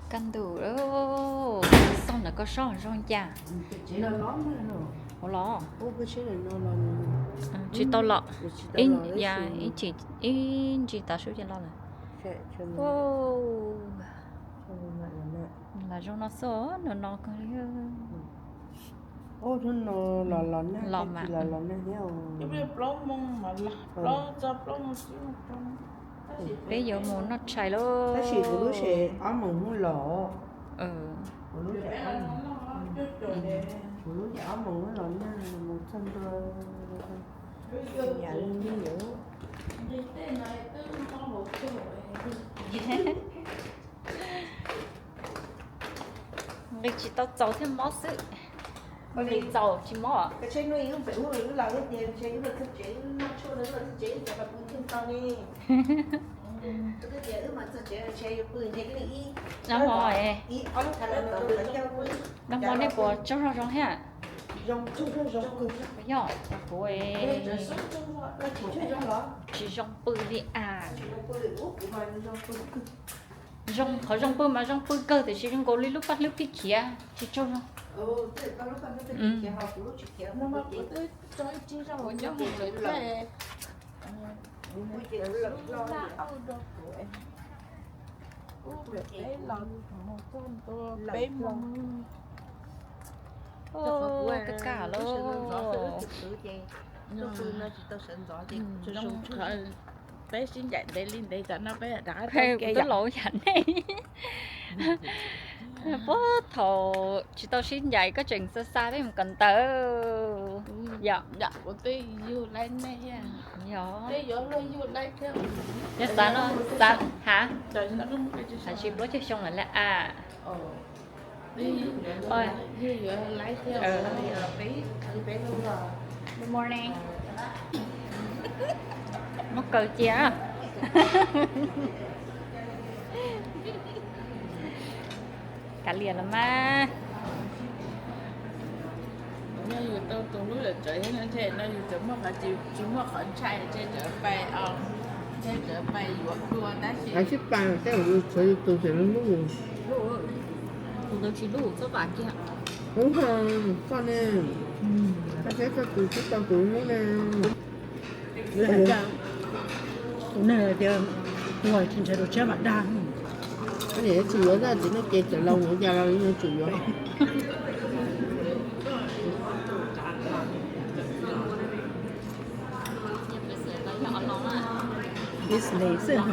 Kaj ntug, xauj ntawm koj saib zoo cas. Ua los? Tsis tau los. Ib ntsis tav su ces los lawm. Lam zoo no xwb, no no kawg li. Los mas. Peb yuav mus noj tshais lauj. Tab sis kuv lub tsheb ob moos hnub los. Kuv lub tsheb ob moos hnub los nag mus txog ntua. Nqis tsis tau txaus thiab mob xwb. Nqis txaus tsis mob. Nag hmo, nag hmo nej puas tsaug zog zoo thiab? Yog, kuv tsis zoo pw li as. Zoo, qhov zoo pw mas zoo pw kawg tiam sis zoo nkaus li lub paj hlwb pib khiav tsis tsaug zog. Kaj kaj lauj. Peb sib ncaim ntev li ntev tam no peb rov qab tau ke yam nej. Puag thaum tsis tau sib ncaim koj tseem xa xa peb mus kawm ntawv. Yog, yog xav no xav ha, hais tsis plaub caug xyoo lawm lawm a. Good morning. Muab kaw cia. Kav liam los mas. Nyob yus tau tus hlub yam tseem no yus tseem muaj qhov tsis muaj qhov ntshai, ntshe tseem pais, ntshe tseem pais yuav dua tab sis. Sib pais tej yus tshuav yus tus tseem hlub yus. Kuv ntawd tsis hlub txhob pam kiag. Hlub ho koj ne, koj saib koj tus tsis tau tus hlub ne. Tus neeg tias tus tsis ntshai tus tshiab mam dag. Koj niam tsis yuav txiv neej ces cov laus ua cas los yuav tsum yuav. Business xwb.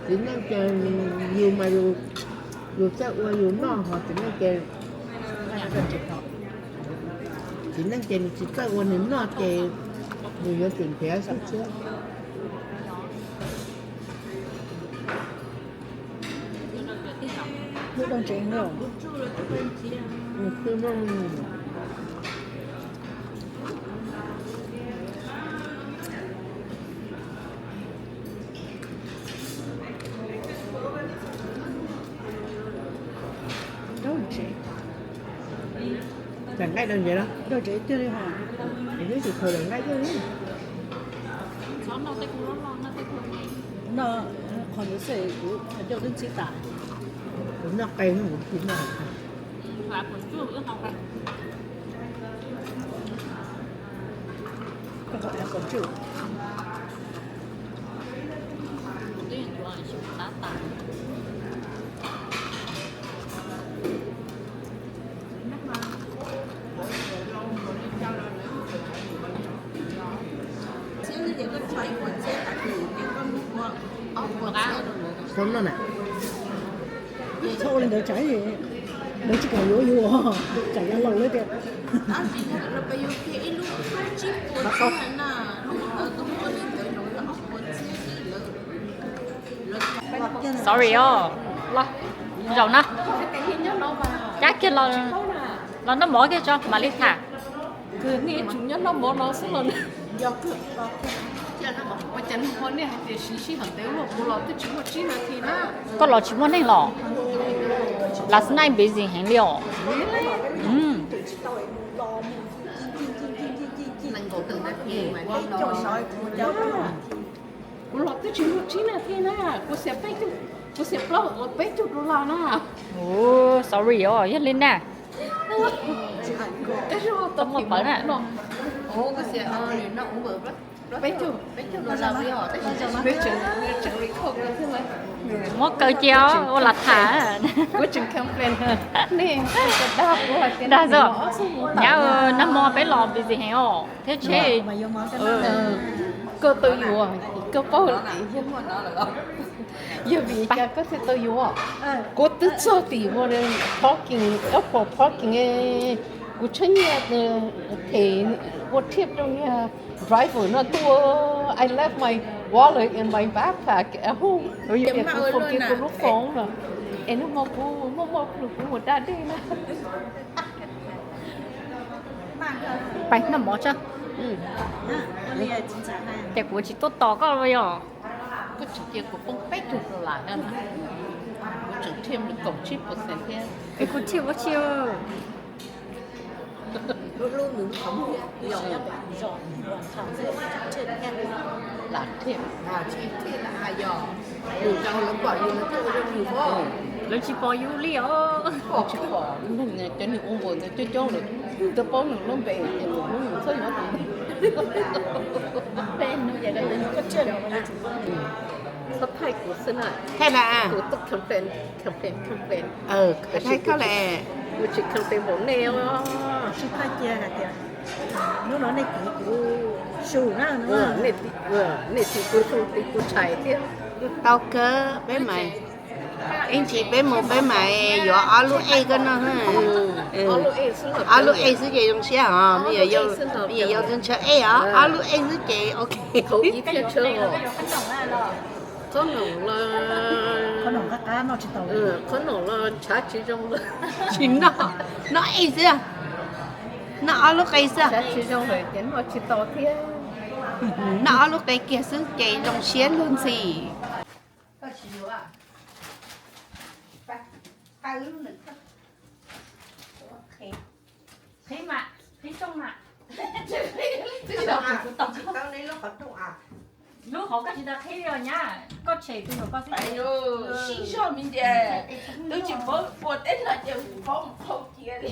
Txiv neej ces yus mas yus txawj ua yus noj, ho txiv neej ces, txiv neej ces nws tsis txawj ua nws noj ces nws yuav tsum nrhiav xwb thiab. Lub dog tsev no. Daim nqaij dog tsev los? Dog tsev tiag li hos. Kuv twb tsis khaws daim nqaij tiag li. No, qhov ntawd xwb kuv qhov ncauj twb ntxhib tas. Kuv noj qe kuv tsis noj. Txhob noj na. Txhob ua li ntawd tsam lawv tsis kam yuav yus, tsam yav laus lawm tias. Sorry os, los zaum no, cab kiag los noj mov kiag tso mam li tham. Koj los tsis muaj neeg los? Last night busy heev li os. Tsis muaj tsib na thiab na, kuv xiam peb caug, kuv xiam plaub, peb caug dollar na. Ua, sorry os, yog li na. Tau muaj pawv na. Peb caug, peb caug dollar li os, tab sis nws tseem, nws tseem record kuv thiab na. Muab kaw cia ua lam tham. Kuv tseem complain, nej dag kuv hais tias dag xwb. Nyab, nag hmo peb los busy heev os, thiab tsheb. Koj tau yuav, koj paub, yog vim li cas koj thiaj tau yuav? Kuv twb txog tim parking, airport parking, kuv tshab nyiaj them ua thiab rau niag driver no tuaj. I left my wallet and my backpack at home. Kuv forget kuv lub phone lawm. Es nag hmo kuv muaj mob plhu kuv mus da dej na. Pais noj mov tso. Ces kuv tsis tuaj tos koj los yog? Koj tsis cia kuv poob peb caug dollar na, kuv tseem thiaj mus kaum tsib percent thiab. Es kuv thiaj ua tsi? Lam thiaj, lawv tsis pom yus li os. Tsis pom, cov neeg ua npaum ntawd coob coob lawm, twb paub nws lub npe ces lawv hnub nws txhob yuav tus. Txhob thaij kuv xwb na. Thaij na. Kuv tuaj complain, complain, complain. Thaij koj le. Kuv tsis complain npaum nej os. Tsis thaij cia hais tias hnub no nej tiv kuv su na. Nej tiv kuv su, tiv kuv tshais thiab. Tau kawg, peb mas ib ntsis peb mus peb mas yuav ob lub ej koj noj. Ob lub ej xwb ces zoo siab os, me nyuam yaus ntshaw ej os, ob lub ej xwb ces ok. Qhob noom los, qhob noom los ntshav tsis zoo los tsis noj, noj ej xwb. Noj ob lub qe xwb. Noj ob lub qe kiag xwb ces zoo siab luag ntxhi. Lub hauv koj tsis tau qhib os nyab, koj tshem tus nyuam koj xwb. Sib zog me ntsis, twb tsis paub ua teb no ces paub mus qhau cia li.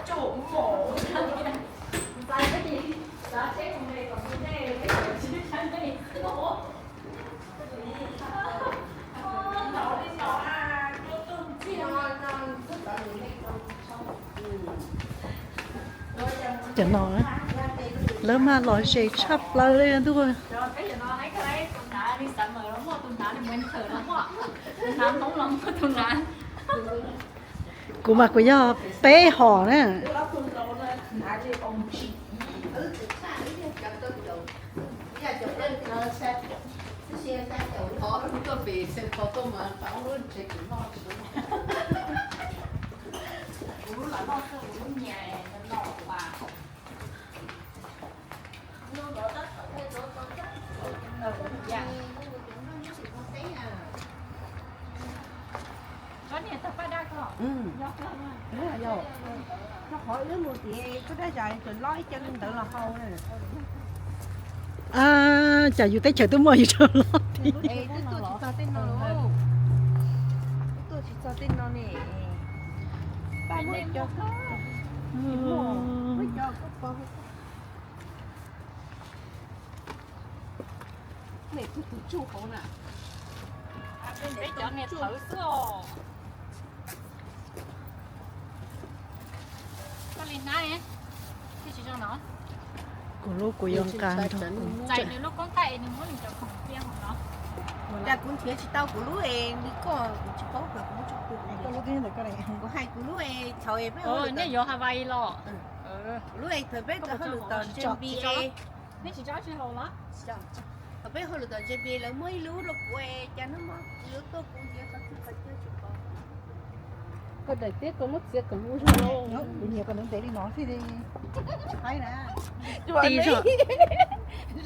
Tsuj mos. Cov no lawv mas lom zem tshaj plaws li ntuj. Kuv mas kuv yog peb hom na. Rau qhov wb mus tias koj daj zais tseem lob ib co li ntawd los hau na. Cas yus teb chaws twb muaj yus rau lob thiab. Twb tuaj tsis txog tej no lauj. Twb tuaj tsis txog tej no ne. Paj muaj ib co, muaj ib co koj pog. Nej tus tus tsuj hauv na. Peb cov niag thawv xwb os. Koj li hnab, kuv lub kuv yuav nqa nrog kuv. Txais nws lub koob thaij es nws muab nws cov khoom cia hauv no. Cas kuv nrhiav tsis tau kuv lub es li koj, kuv tsis paub kuv lub tso. Koj lub twb ntawm koj. Kuv hais kuv lub es thaum es peb, nej yuav Hawaii los? Kuv lub es thaum peb tau hauj lwm tom J B A. Nej tsis tso tsis hau los? Thaum peb hauj lwm tom J B A lawv muab ib lub rau kuv es cas hnub no kuv yuav tuaj kuv nrhiav qhov twg qhov chaw tsis pom. Koj daim tiab koj muab txiav kom zoo. Kuv nyiam kom ntev ntev li no thiaj li haib na.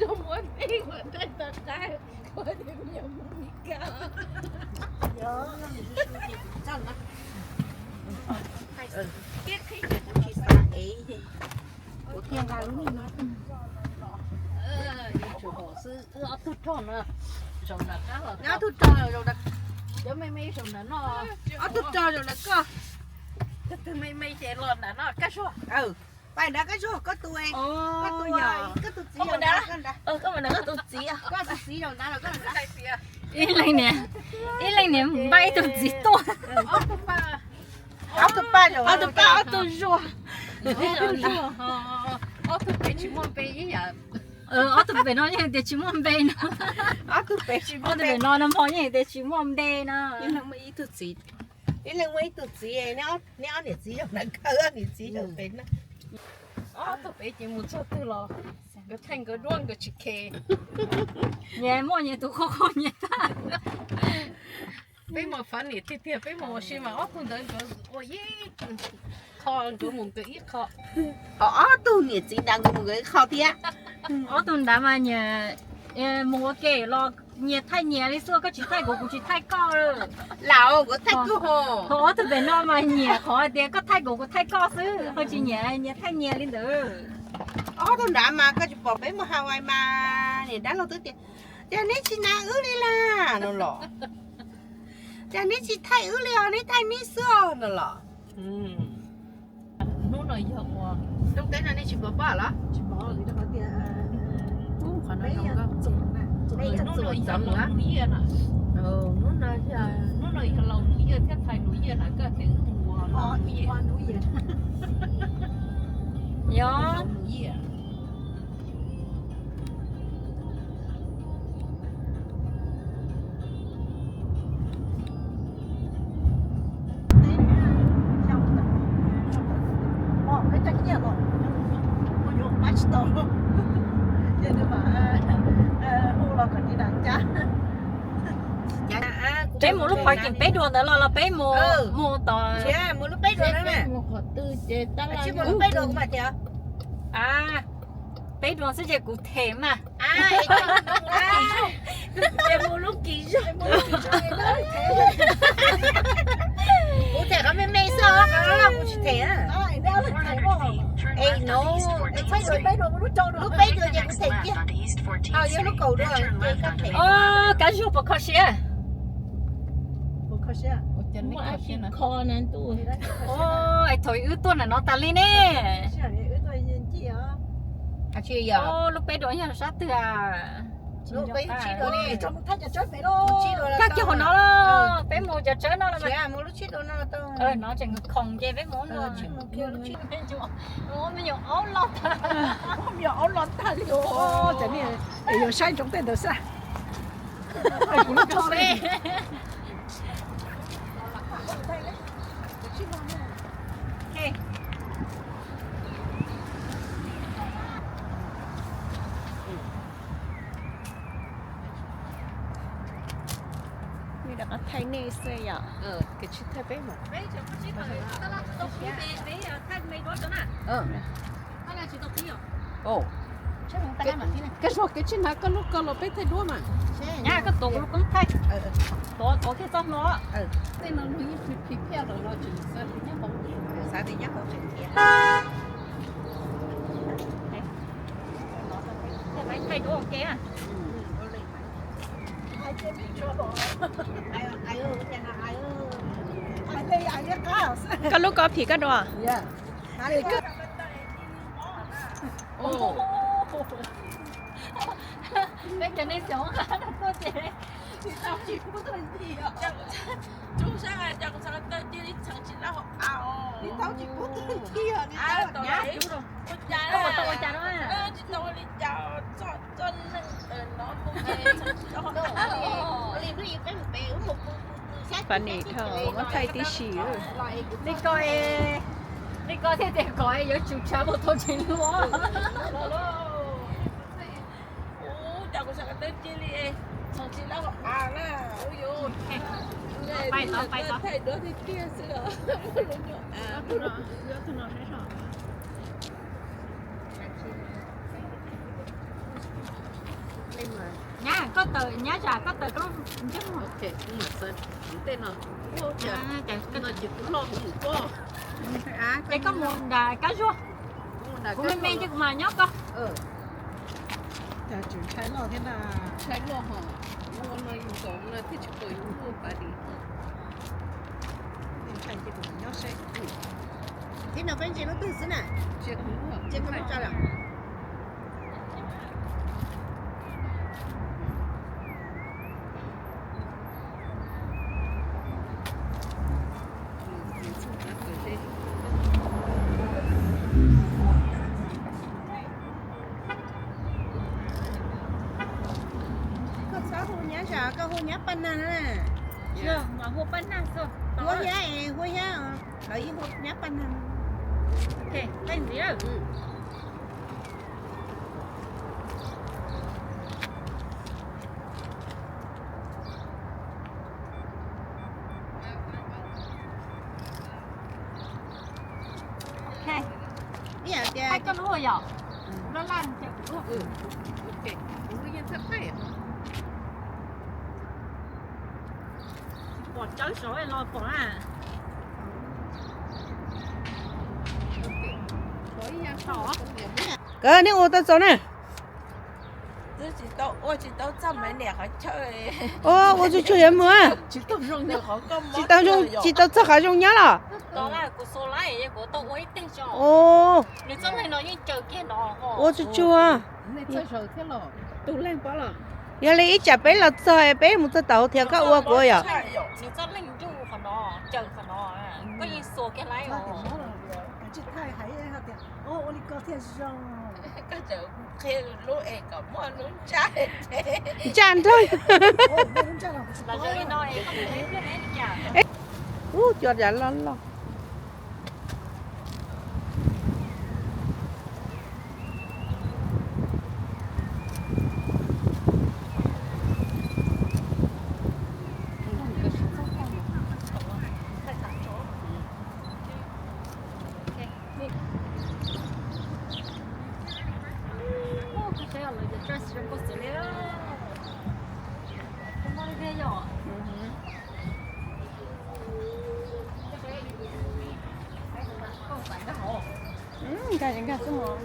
Zoo muab tib ua rau tau qab, ua tias kuv yuav mus Meskas. Tiab qhib ces kuv tsis xav ev. Kuv thiaj nqa lub no. Yuav tsum haum Ob tug rog no, ob tug rog, cov me me zaum nram no, ob tug rog zaum nram koj, tus me me ces los nram no, Kab Zuag. Pab nrad Kab Zuag, koj tus, koj tus, koj tus txiv, koj tus txiv zaum nrad, koj tus txiv zaum nrad los koj. Ib leeg niam, ib leeg niam npaj ib tug txiv tuaj. Ob tug pab, ob tug pab, ob tug zuag. Ob tug pem tsis muaj npe ib yam. Ob tug pem no yeej tias tsis muaj npe no. Ob tug pem, ob tug pem no no mog yeej tias tsis muaj npe no. Ib leeg muaj ib tug txiv, neb ob niam txiv zaum nram koj, ob niam txiv zaum pem no. Ob tug pem ces mus txog twg los nkawd thaij nkawd duab nkawd tsis khe. Nyias muaj nyias tus qhov qhov nyias tag. Peb mas fav niam tiag tiag, peb mus ua si mas ob tug ntawd nkawd ua ib qho, nkawd mus nkawd ib qho. Ob tug niam txiv ntawd nkawd mus nkawd ib qho thiab. Ob tug nrad mas nyias mus ua ke los nyias thaij nyias li xwb, koj tsis thaij kuv, kuv tsis thaij koj. Lam kuv thaij koj ho. Ho ob tug pem no mas nyiam qhov tias koj thaij kuv, kuv thaij koj xwb, ho tsis nyiam nyias thaij nyias li ntawd. Ob tug nrad mas koj tsis pom peb mus Hawaii mas niam dab laug twb tias, cas neb tsis hnav wb li las no los, cas neb tsis thaij wb li os, neb thaij neb xwb os no los. Hnub no yog ua, lub teb no nej tsis pom pom los? Hnub no yog laus New Year na. Hnub no yog laus New Year thiab Thai New Year na, koj tias ua New Year. Yog. Peb mus lub parking peb dua ntawd los los peb mus, mus tom, mus lub peb dua na, mus qhov twg ces tab laj mus lub peb dua kuv mam tias. Peb dua xwb ces kuv them mas. Ces mus lub kis zog. Kuv them qhov me me xwb os, qhov loj loj kuv tsis them. Es no, lub peb dua ces kuv them kiag. Ho yog lub kaum dua ces koj them. Kab Zuag puas kho siab? Es thaum wb tuaj nram no tas li ne. Lub peb dua yog sab twg? Koj kiag hauv no, peb mus cov tsawb no los. No tseem khoom ces peb mus no. Me nyuam aub los tag, me nyuam aub los tag li. Yuav saib ntsoov tej ntawd xwb. Rov qab thaij nej xwb yom. Koj Zuag, kev tsis hnav koj lub ko los peb thaij duab mas. Nyab, koj tuav kuv lub koob thaij. Tuav, tuav kiag txoj hlua. Tej no luag yeej phim phim phiaj lawm los tseem xav tias nyob hauv tseem tiav. Thaij duab ua ke. Koj lub ko phim koj dua. Peb cov neeg xyov tuaj ces. Ua cas no? Funny thaum muab thaij tib si. Li ko, li ko thiaj tias kom yuav tsum tshav mus tau tsev lub. Nyab, koj tawm, nyab zam koj tawm koj lub ntsej muag. Tej no, ces kuv loj kuv mus koj. Ces koj mus nram Kab Zuag, kuv me me ces kuv mam nyob koj. Cas tseem ntshai loj thiab na. Ntshai loj hos, ua no yus nkaus no thiaj tsis pom yus lub pas li. Ntshai ces kuv nyob seb. Tib no peb ntsia lub twg xwb na. Ntsia kuv lub tsa lawm. Koj txhob hu nyab zam, koj hu nyab paj nag na. Hu nyab, hu nyab, lawv yeej hu nyab paj nag. Ib yam tias koj lub yom, loj laj ces kuv lub. Kuv yeej txhawj thaij. Pom tsawb saud los pom na. Kawg nej ua tau txaus na. Ua tsuj tsuag yuav mus. Tsis tau zoo, tsis tau txog qhov zoo nyob los? Ua tsuj tsuag. Yog li ib tsam peb los txog peb mus txog tau thiab koj ua kuv yom. Ntsaj nrog. Ub, cua dav loj loj. Nkag nkag xwb mog.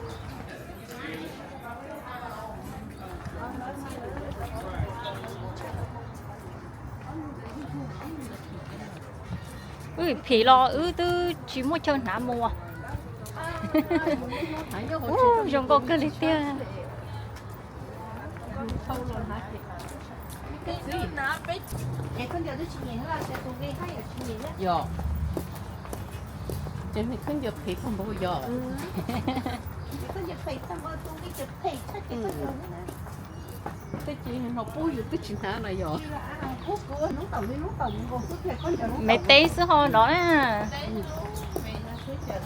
Wb phim los wb twb tsis muaj chaw hnav mus. Ub, zoo nkauj kawg li tiag. Yog, ces me khaub ncaws phem tag npaum yog. Teb ces no pub yus twb tsis hnav no yog. Me teb xwb ho no na.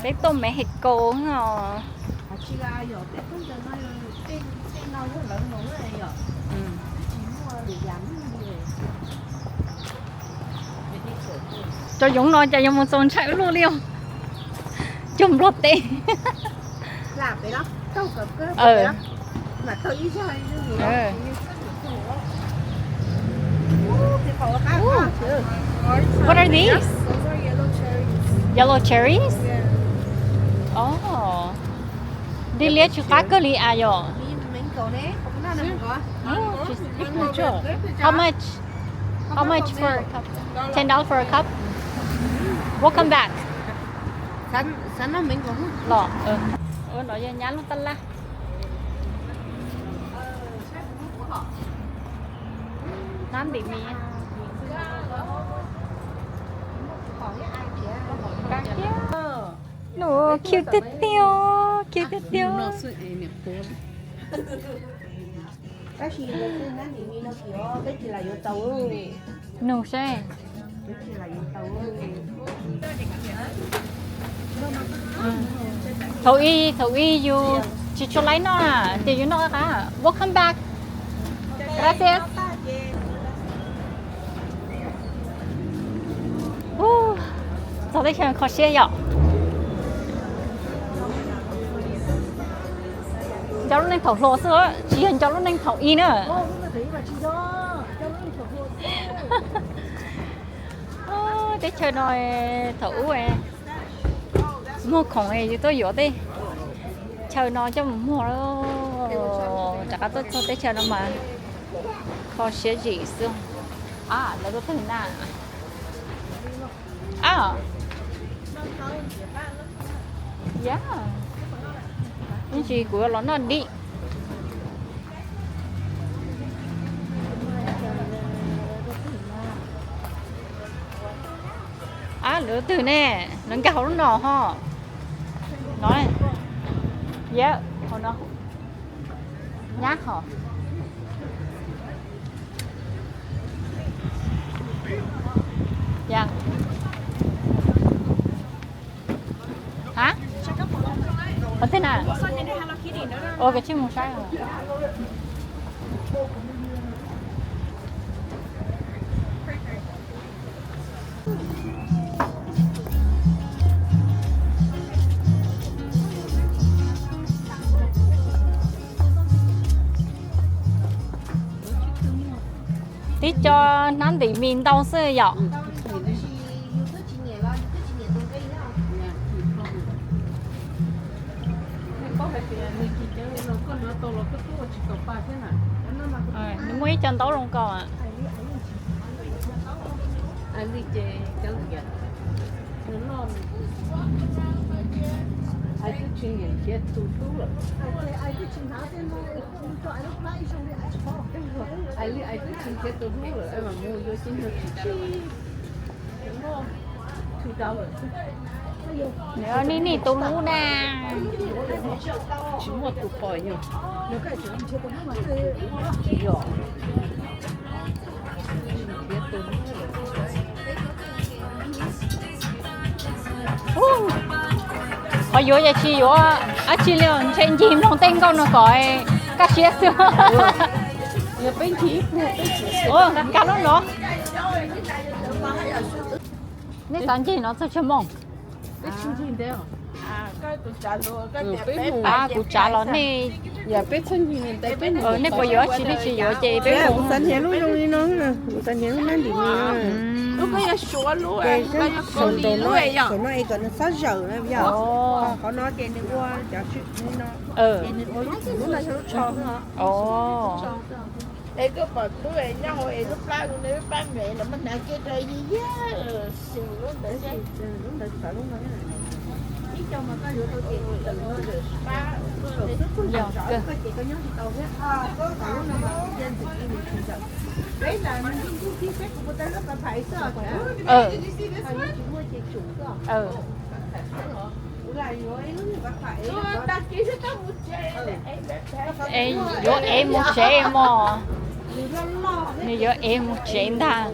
Teb tuaj Mexico os. Cov yoov no cas yuav mus txaus ntshai ua luaj li os. Cog nplog teb. What are these? Yellow cherries? Oh. Dib liab tsw qab kawg li as yom. How much? How much for a cup? Ten dollars for a cup? We'll come back. Los, no yog nyab lub tab laj. Nab ntim mis. Nws cute tiag tiag, cute tiag tiag. Tab sis nab ntim mis no tsis, peb tsis lam yuav tau. Nug seb. Thaum ub, thaum ub yus tsis tshua laib noj na, ces yus noj qab. Welcome back. Gracias. Ub, txog teb chaws kho siab yom. Nco lub neej thaum hluas xwb, tsis yog nco lub neej thaum ub na. Teb chaws no thaum ub muag khoom yus tuaj yuav tej chaw no coj mus muag lawm. Rov qab tuaj txog teb chaws no mas kho siab zim xwb. A, lawv tuaj twg na? A, ya, ib ntsis kuv yuav los noj dib. A, lawv twg ne? Lawv nkag hauv lub no ho. No, yawm hauv no. Nyab hov. Ya. Hab? Qhov twg na? Ua koj tsis mus saib. Tib co hnab ntim mis ntau xwb yom. Nws muaj ib co ntaub zoo koj. Nws nij nij tus hlub na. Tsis muaj tus pom yog. Qhov yuav ces tsis yuav dab tsi li, ntshe ncig mloog tej nkauj no kom kaj siab xwb. Kaj lub no. Nej xav ncig no txog tsawg moos? Kuv tsav los nej, nej puas yuav dab tsi nej tsis yuav ces peb mus. Kuv xav hniav lub zoo li no, kuv xav hniav lub hnab ntim mis no. Saum no es kom nws xob zawm na yom. Qhov no ces nws ua cov swm li no, ces nws ua lub tsho. Es koj pom tub nyob hauv es lub plab, lub plab me los mas hnav kiag rau yig yag, xws lub ntawd, lub ntawd txawv lub no. Ib co mas koj yuav tau ces koj yuav tau pab, koj ces koj nyob tsis tau thiab. Lub no mas cia ntxim li nws tsis zawm. Peb ntawd nws ntuj ntuj tib peb kuv puas tau lub pas phais xwb os. Tsis muaj ces tsum xwb os. Es yuav ev mus tsev mog. Nws yuav ev mus tsev ntag.